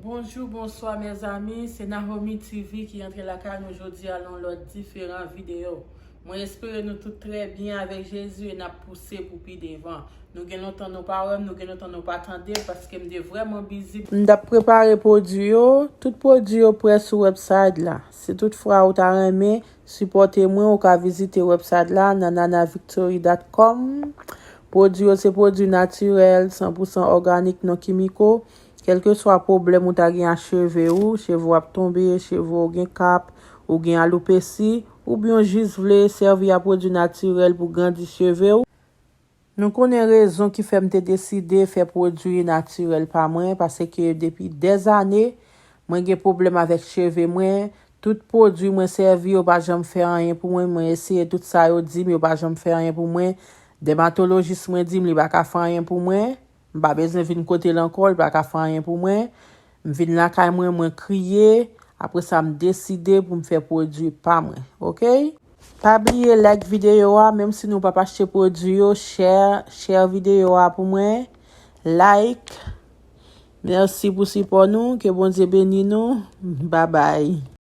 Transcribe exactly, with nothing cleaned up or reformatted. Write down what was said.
Bonjou, bonswa, mezanmi. Se Nahomi T V ki antre lakay nou jodi a nan yon lòt diferan videyo. Mwen espere nou tout trè byen avèk Jezi e n ap pouse pou pi devan. Nou gen lontan nou pa wè m, nou gen lontan nou pa tande m, paske m te vrèman bizi. M t ap prepare pwodui yo. Tout pwodui yo prè sou website la. Si toutfwa ou ta renmen sipòte mwen, ou ka vizite website la, nananavictory dot com. Pwodui yo se pwodui natirèl, san pou san òganik, non kimiko. Kèlkeswa pwoblèm ou ta gen ak cheve ou, cheve w ap tonbe, cheve w gen kap, ou gen alopesi, oubyen w jis vle sèvi a pwodui natirèl pou grandi cheve w. Nou konnen rezon ki fè m te deside fè pwodui natirèl pa mwen, paske depi dèzane, mwen gen pwoblèm avèk cheve mwen. Tout pwodui mwen sèvi, yo pa janm fè anyen pou mwen. Mwen eseye tout sa yo di m, yo pa janm fè anyen pou mwen. Dèmatolojis mwen di m, li pa ka fè anyen pou mwen. M pa bezwen vin kote l ankò, li pa ka fè anyen pou mwen. M vin lakay mwen, mwen kriye. Apre sa, m deside pou m fè pwodui pa mwen, oke? Pa bliye like videyo a, menm si nou p ap achte pwodui yo, share, share videyo a pou mwen. Like. Mèsi pou sipò nou, ke Bondye beni nou. Babay.